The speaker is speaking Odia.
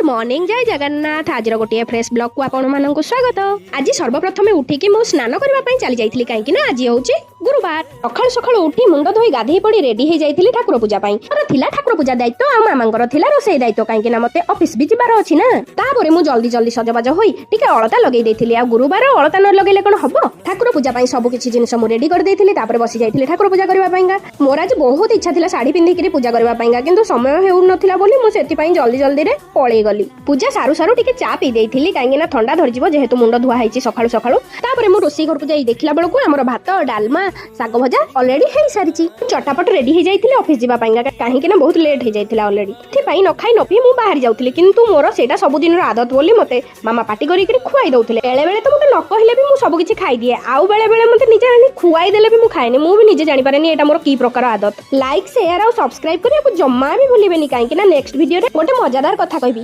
ମର୍ଣ୍ଣିଂ, ଜୟ ଜଗନ୍ନାଥ। ଆଜିର ଗୋଟିଏ ଫ୍ରେଶ୍ ବ୍ଲଗକୁ ଆପଣମାନଙ୍କୁ ସ୍ୱାଗତ। ଆଜି ସର୍ବପ୍ରଥମେ ଉଠିକି ମୁଁ ସ୍ନାନ କରିବା ପାଇଁ ଚାଲି ଯାଇଥିଲି, କାହିଁକି ନା ଆଜି ହେଉଛି ଗୁରୁବାର। ସକାଳୁ ସକାଳୁ ଉଠି ମୁଣ୍ଡ ଧୋଇ ଗାଧେଇ ପଡି ରେଡି ହେଇଯାଇଥିଲି ଠାକୁର ପୂଜା ପାଇଁ। ମୋର ଥିଲା ଠାକୁର ପୂଜା ଦାୟିତ୍ୱ ଆଉ ମାମାଙ୍କର ଥିଲା ରୋଷେଇ ଦାୟିତ୍ୱ, କାହିଁକି ନା ମତେ ଅଫିସ ବି ଯିବାର ଅଛି ନା। ତାପରେ ମୁଁ ଜଲ୍ଦି ଜଲ୍ଦି ସଜବାଜ ହୋଇ ଟିକେ ଅଳତା ଲଗେଇ ଦେଇଥିଲି। ଆଉ ଗୁରୁବାର ଅଳତା ନ ଲଗେଇଲେ କଣ ହବ? ଠାକୁର ପୂଜା ପାଇଁ ସବୁ କିଛି ଜିନିଷ ମୁଁ ରେଡି କରିଦେଇଥିଲି। ତାପରେ ବସି ଯାଇଥିଲି ଠାକୁର ପୂଜା କରିବା ପାଇଁକା। ମୋର ଆଜି ବହୁତ ଇଚ୍ଛା ଥିଲା ଶାଢୀ ପିନ୍ଧିକିରି ପୂଜା କରିବା ପାଇଁକା, କିନ୍ତୁ ସମୟ ହେଉନଥିଲା ବୋଲି ମୁଁ ସେଥିପାଇଁ ଜଲ୍ଦି ଜଲ୍ଦିରେ ପଳେଇ ଗଲି। ପୂଜା ସାରୁ ସାରୁ ଟିକେ ଚା ପିଇ ଦେଇଥିଲି, କାହିଁକି ନା ଥଣ୍ଡା ଧରିଯିବ, ଯେହେତୁ ମୁଣ୍ଡ ଧୁଆ ହେଇଛି ସକାଳୁ ସକାଳୁ। ତାପରେ ମୁଁ ରୋଷେଇ ଘରକୁ ଯାଇ ଦେଖିଲା ବେଳକୁ ଆମର ଭାତ, ଡାଲମା, ଶାଗ ଭଜା ଅଲରେଡି ହେଇସାରିଛି। ଚଟାପଟ ରେଡି ହେଇଯାଇଥିଲି ଅଫିସ ଯିବା ପାଇଁକା, କାହିଁକି ନା ବହୁତ ଲେଟ୍ ହେଇଯାଇଥିଲା ଅଲରେଡି। ସେଥିପାଇଁ ନ ଖାଇ ନ ପିଇ ମୁଁ ବାହାରି ଯାଉଥିଲି, କିନ୍ତୁ ମୋର ସେଇଟା ସବୁଦିନର ଆଦତ ବୋଲି ମତେ ମାମା ପାଟି କରିକିରି ଖୁଆଇ ଦଉଥିଲେ। ବେଳେ ବେଳେ ତ ମତେ ନ କହିଲେ ବି ମୁଁ ସବୁ କିଛି ଖାଇଦିଏ, ଆଉ ବେଳେ ବେଳେ ମତେ ନିଜେ ଆଣି ଖୁଆଇ ଦେଲେ ବି ମୁଁ ଖାଏନି। ମୁଁ ବି ନିଜେ ଜାଣିପାରେନି ଏଇଟା ମୋର କି ପ୍ରକାର ଆଦତ। ଲାଇକ୍, ସେୟାର ଆଉ ସବସ୍କ୍ରାଇବ କରିବାକୁ ଜମା ବି ଭୁଲିବେନି, କାହିଁକି ନା ନେକ୍ସଟ ଭିଡିଓରେ ଗୋଟେ ମଜାଦାର କଥା କହିବି।